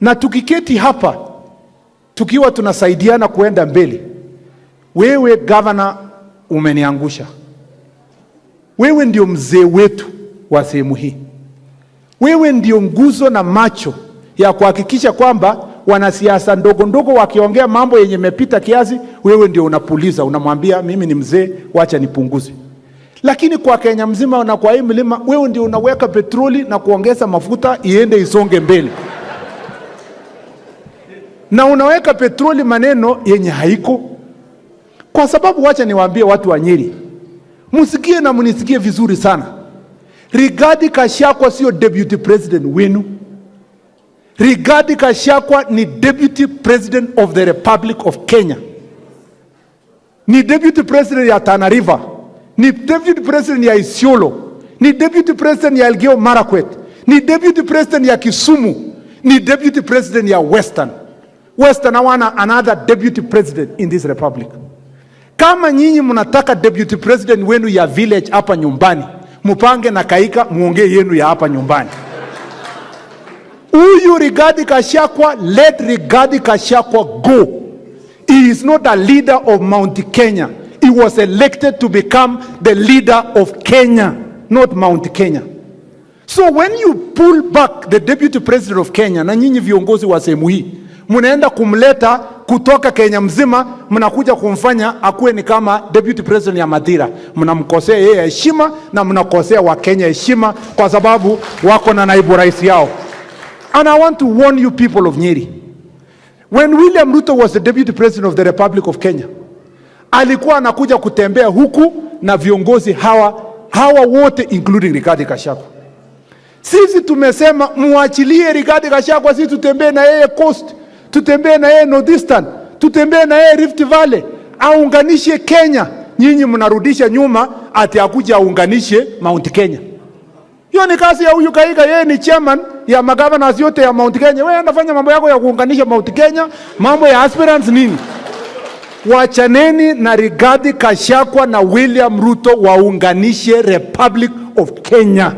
Na tukiketi hapa tukiwa tunasaidiana kuenda mbele, wewe gavana umeniangusha. Wewe ndio mzee wetu wa sehemu hii. Wewe ndio nguzo na macho ya kuhakikisha kwamba wanasiasa ndogo ndogo wakiongea mambo yenye mepita kiasi, wewe ndio unapuliza, unamwambia mimi ni mzee, wacha nipunguze. Lakini kwa Kenya mzima na kwa hii mlima, wewe ndio unaweka petroli na kuongeza mafuta iende isonge mbele, na unaweka petroli maneno yenye haiko. Kwa sababu wacha niwaambie watu wa Nyeri, msikie na mnisikie vizuri sana. Rigathi Gachagua sio deputy president wenu. Rigathi Gachagua ni deputy president of the Republic of Kenya, ni deputy president ya Tana River, ni deputy president ya Isiolo, ni deputy president ya Elgeyo Marakwet, ni deputy president ya Kisumu, ni deputy president ya Western. Western hawana another deputy president in this republic. Kama nyinyi mnataka deputy president wenu ya village hapa nyumbani, mupange na Kaika muongee yenu ya hapa nyumbani. Huyu Rigathi Gachagua, let Rigathi Gachagua go. He is not a leader of Mount Kenya. He was elected to become the leader of Kenya, not Mount Kenya. So when you pull back the deputy president of Kenya, na nyinyi viongozi wa sehemu hii mnaenda kumleta kutoka Kenya mzima, mnakuja kumfanya akuwe ni kama deputy president ya Mathira. Mnamkosea yeye heshima na mnakosea Wakenya heshima, kwa sababu wako na naibu rais yao. And I want to warn you people of Nyeri. When William Ruto was the deputy president of the Republic of Kenya, alikuwa anakuja kutembea huku na viongozi hawa hawa wote including Rigathi Gachagua. Sisi tumesema muachilie Rigathi Gachagua, sisi tutembee na yeye Coast, tutembee na yeye Northeastern, tutembee na yeye Rift Valley, aunganishe Kenya. Nyinyi mnarudisha nyuma ati akuja aunganishe Mount Kenya. Hiyo ni kazi ya huyu Kahiga, yeye ni chairman ya magavana yote ya Mount Kenya. Wewe anafanya mambo yako ya kuunganisha Mount Kenya, mambo ya aspirants nini? Wachaneni na Rigathi Gachagua na William Ruto waunganishe Republic of Kenya.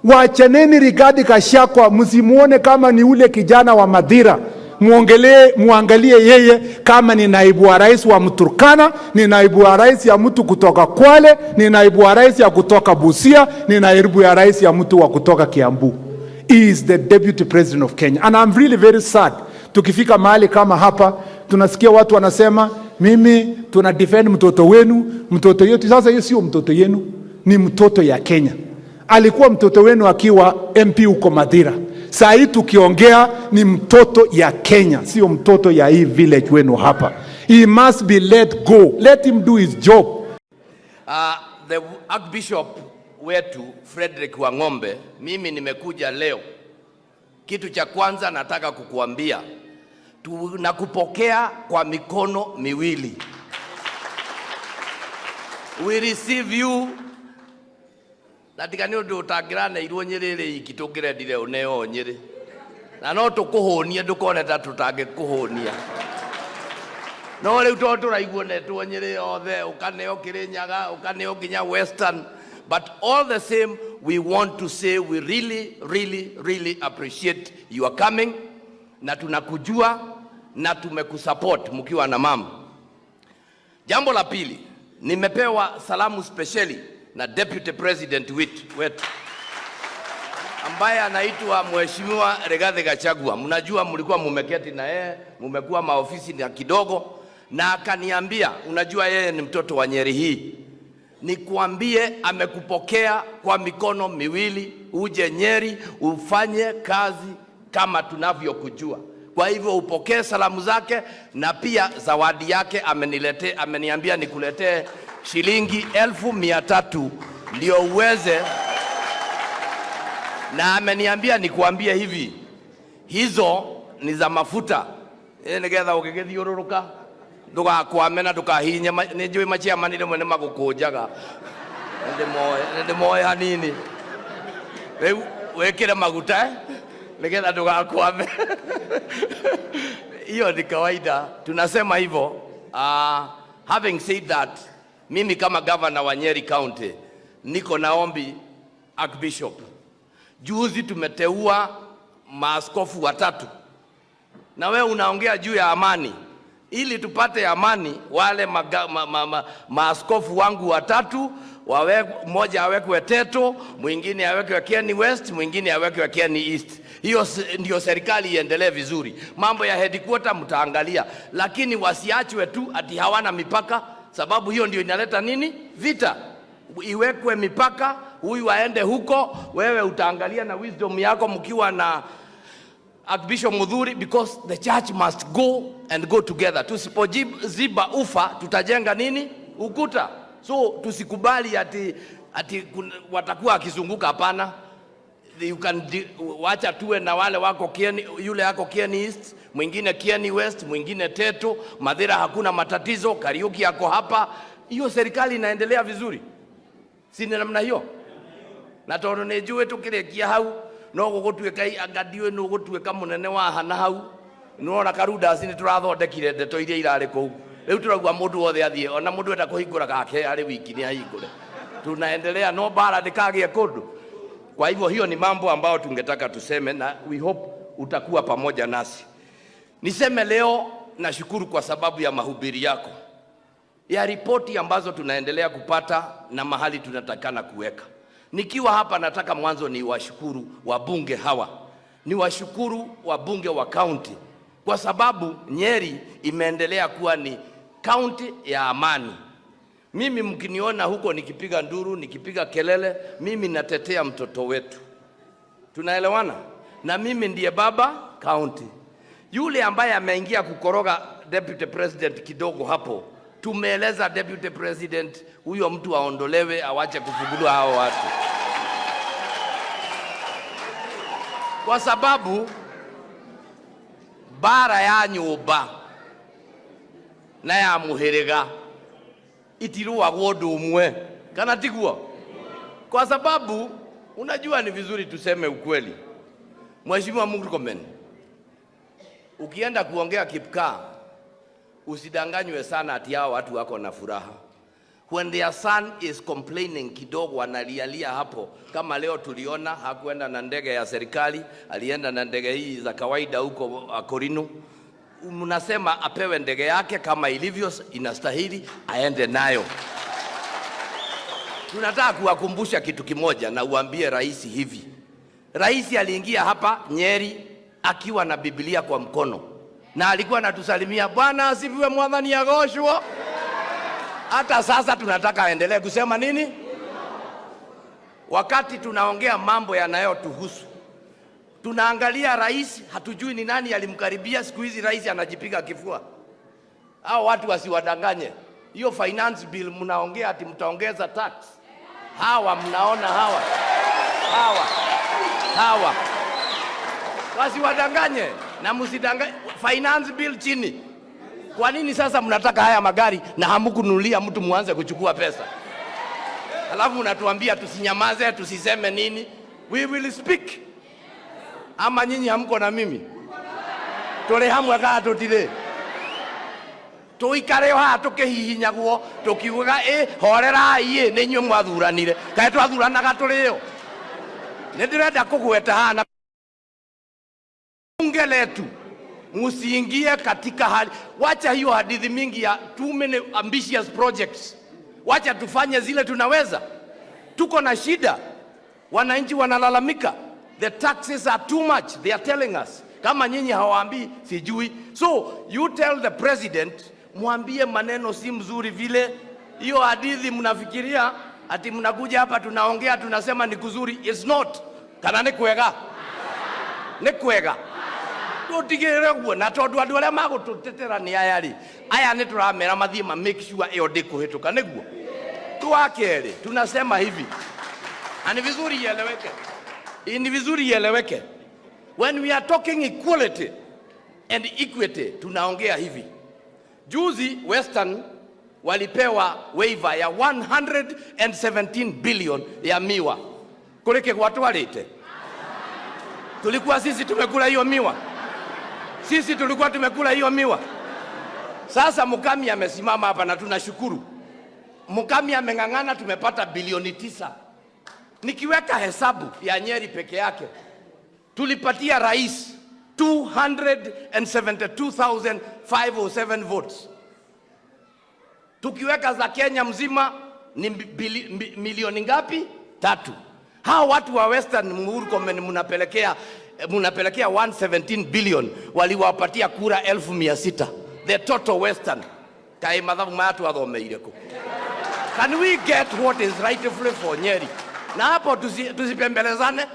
Wachaneni Rigathi Gachagua, msimuone kama ni ule kijana wa Mathira. Muongelee, muangalie yeye kama ni naibu wa rais wa Mturkana, ni naibu wa rais ya mtu kutoka Kwale, ni naibu wa rais ya kutoka Busia, ni naibu ya rais ya mtu wa kutoka Kiambu. He is the deputy president of Kenya. And I'm really very sad. Tukifika mahali kama hapa tunasikia watu wanasema mimi tuna defend mtoto wenu, mtoto yetu. Sasa hiyo sio mtoto yenu, ni mtoto ya Kenya. Alikuwa mtoto wenu akiwa MP huko Mathira. Saa hii tukiongea ni mtoto ya Kenya, sio mtoto ya hii village wenu hapa. He must be let go. Let him do his job. The Archbishop wetu Frederick Wang'ombe, mimi nimekuja leo. Kitu cha kwanza nataka kukuambia, tunakupokea kwa mikono miwili. We receive you na tiga nĩ ũndũ ũtangĩraneirwo Nyĩrĩ ĩrĩ iki tũngĩrendire ũneo Nyĩrĩ na no tũkũhũnie ndũkone ta tũtangĩkũhũnia no rĩu tondũ tũraiguo netwo Nyĩrĩ yothe ũkaneo Kĩrĩnyaga ũkaneo nginya Western, but all the same we want to say we really, really, really appreciate your coming na tunakujua na tumekusupport mkiwa na mama. Jambo la pili, nimepewa salamu spesheli na deputy president wetu ambaye anaitwa Mheshimiwa Rigathi Gachagua. Mnajua mlikuwa mumeketi na yeye, mumekuwa maofisi na kidogo, na akaniambia, unajua yeye ni mtoto wa Nyeri hii, nikuambie amekupokea kwa mikono miwili, uje Nyeri ufanye kazi kama tunavyokujua. Kwa hivyo upokee salamu zake na pia zawadi yake ameniletea, ameniambia nikuletee shilingi 300,000 ndio uweze, na ameniambia nikuambie hivi, hizo ni za mafuta nigetha ũgĩgĩthiũrũrũka ndũgakwame na ndũkahihinye. Nĩ njũĩ maciamani rĩmwe nĩ magũkũnjaga, nĩ ndĩmoĩ hanini. Rĩu wĩkĩre maguta nigetha ndũgakwame. Hiyo ni kawaida, tunasema hivyo. Having said that, mimi kama governor wa Nyeri County niko na ombi, Archbishop. Juzi tumeteua maaskofu watatu. Na wewe unaongea juu ya amani. Ili tupate amani, wale maaskofu wangu watatu wawe, mmoja awekwe Teto, mwingine awekwe Kieni West, mwingine awekwe Kieni East. Hiyo ndio serikali iendelee vizuri. Mambo ya headquarter mtaangalia, lakini wasiachwe tu ati hawana mipaka, sababu hiyo ndio inaleta nini? Vita. Iwekwe mipaka, huyu aende huko, wewe utaangalia na wisdom yako mkiwa na Archbishop Mudhuri, because the church must go and go together. Tusipoziba ufa tutajenga nini? Ukuta. So tusikubali ati watakuwa akizunguka. Hapana. You can wacha tuwe na wale wako Kieni, yule ako Kieni East, mwingine Kieni West, mwingine Teto, Mathira hakuna matatizo, Kariuki ako hapa. Hiyo serikali inaendelea vizuri, si ni namna hiyo? Na tondu nĩ njũĩ tũkĩrĩkia hau no gũgũtuĩka anga ndiũĩ nũ gũtuĩka mũnene wa hana hau. Nĩwona Karundasi nĩ tũrathondekire ndeto iria irarĩ kũu. Rĩu tũrauga mũndũ wothe athiĩ, ona mũndũ enda kũhingũra gake arĩ wiki nĩ ahingũre. Tunaendelea, no bara ndĩkagĩe kũndũ. Kwa hivyo hiyo ni mambo ambayo tungetaka tuseme, na we hope utakuwa pamoja nasi. Niseme leo nashukuru kwa sababu ya mahubiri yako ya ripoti ambazo tunaendelea kupata na mahali tunatakana kuweka. Nikiwa hapa nataka mwanzo ni washukuru wabunge hawa, ni washukuru wabunge wa kaunti kwa sababu Nyeri imeendelea kuwa ni kaunti ya amani. Mimi mkiniona huko nikipiga nduru, nikipiga kelele, mimi natetea mtoto wetu. Tunaelewana? Na mimi ndiye baba kaunti. Yule ambaye ameingia kukoroga deputy president kidogo hapo, tumeeleza deputy president huyo mtu aondolewe, awache kufunguliwa hao watu, kwa sababu bara ya nyumba na ya muhiriga itiruagwo undu umwe, kana tiguo? Kwa sababu unajua ni vizuri tuseme ukweli. Mheshimiwa Murkomen, ukienda kuongea Kipkaa usidanganywe sana ati hao watu wako na furaha. When their son is complaining kidogo, analialia hapo. Kama leo tuliona hakuenda na ndege ya serikali, alienda na ndege hii za kawaida huko Korino. Mnasema apewe ndege yake kama ilivyo inastahili, aende nayo. Tunataka kuwakumbusha kitu kimoja, na uambie rais hivi. Rais aliingia hapa Nyeri akiwa na Biblia kwa mkono, na alikuwa anatusalimia, Bwana asifiwe, mwathani agoshwo. Hata sasa tunataka aendelee kusema nini? Wakati tunaongea mambo yanayotuhusu, tunaangalia rais, hatujui ni nani alimkaribia. Siku hizi rais anajipiga kifua. Hao watu wasiwadanganye. Hiyo finance bill mnaongea ati mtaongeza tax. Hawa mnaona hawa hawa hawa wasiwadanganye, na msidanganye. Finance bill chini. Kwa nini sasa mnataka haya magari na hamkununulia mtu muanze kuchukua pesa? Alafu mnatuambia tusinyamaze, tusiseme nini? We will speak. Ama nyinyi hamko na mimi? Tuli hamwe kana tutire? Tuikare haha tukihihinyagwo tukiugaga ĩ horerai ĩ nĩ inyuĩ mwathuranire. Kaĩ twathuranaga tũrĩ o? Nĩ ndĩrenda kũgweta haha na bunge letu, musiingie katika hali, wacha hiyo hadithi mingi ya too many ambitious projects. Wacha tufanye zile tunaweza. Tuko na shida, wananchi wanalalamika, the taxes are too much, they are telling us. Kama nyinyi hawaambii sijui. So you tell the president, mwambie maneno si mzuri vile. Hiyo hadithi mnafikiria ati mnakuja hapa tunaongea tunasema ni kuzuri, it's not. Kana ni kwega? Ni kwega? Tutigirire guo, na tondu andu aria magututetera ni aya ri, aya ni turamera mathie ma make sure iyo ndikuhituka niguo. Tu keri tunasema hivi, na ni vizuri ieleweke, ni vizuri ieleweke. When we are talking equality and equity, tunaongea hivi. Juzi Western walipewa waiver ya 117 billion ya miwa. Kuri kigwa twarite, tulikuwa sisi tumekula hiyo miwa. Sisi tulikuwa tumekula hiyo miwa. Sasa Mukami amesimama hapa na tunashukuru. Mukami ameng'ang'ana, tumepata bilioni 9. Nikiweka hesabu ya Nyeri peke yake, tulipatia rais 272,507 votes. Tukiweka za Kenya mzima ni milioni ngapi? 3. Hawa watu wa Western, Murkomen, munapelekea 117 billion, waliwapatia kura 600,000. The total Western. Kaĩ mathabu maya twathomeire kũ? Can we get what is rightfully for Nyeri? Na hapo tusipembelezane,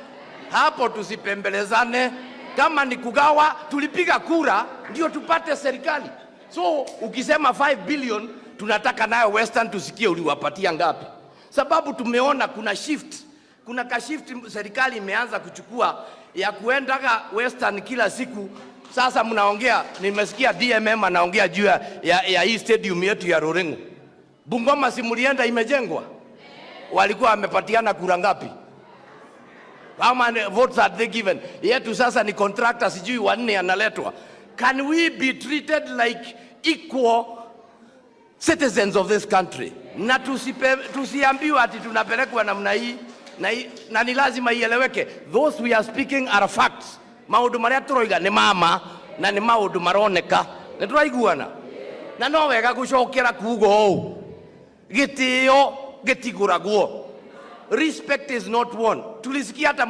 hapo tusipembelezane. Kama ni kugawa, tulipiga kura ndio tupate serikali. So ukisema 5 billion tunataka nayo Western tusikie uliwapatia ngapi, sababu tumeona kuna shift, kuna ka shift serikali imeanza kuchukua ya kuendaga Western kila siku. Sasa mnaongea, nimesikia DMM anaongea juu ya hii stadium yetu ya Ruring'u. Bungoma si mulienda imejengwa? Walikuwa wamepatiana kura ngapi? How many votes are they given? Yetu sasa ni contractor sijui wanne analetwa. Can we be treated like equal citizens of this country? Na tusiambiwe ati tunapelekwa namna hii na, na ni lazima ieleweke. Those we are speaking are facts. Maundu maria turoiga ni mama na ni maundu maroneka. Nĩ tũraiguana? Na no wega gucokera kuga ũũ, gĩtĩo gĩtigũragwo. Respect is not won. Tulisikia hata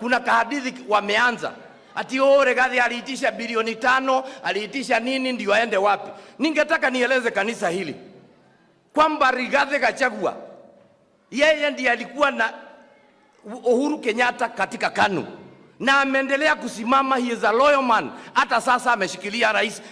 kuna kahadithi wameanza ati, oh, Rigathi aliitisha bilioni 5, aliitisha nini ndio aende wapi. Ningetaka nieleze kanisa hili kwamba Rigathi Gachagua yeye ndiye alikuwa na Uhuru Kenyatta katika KANU na ameendelea kusimama. He is a loyal man. Hata sasa ameshikilia rais.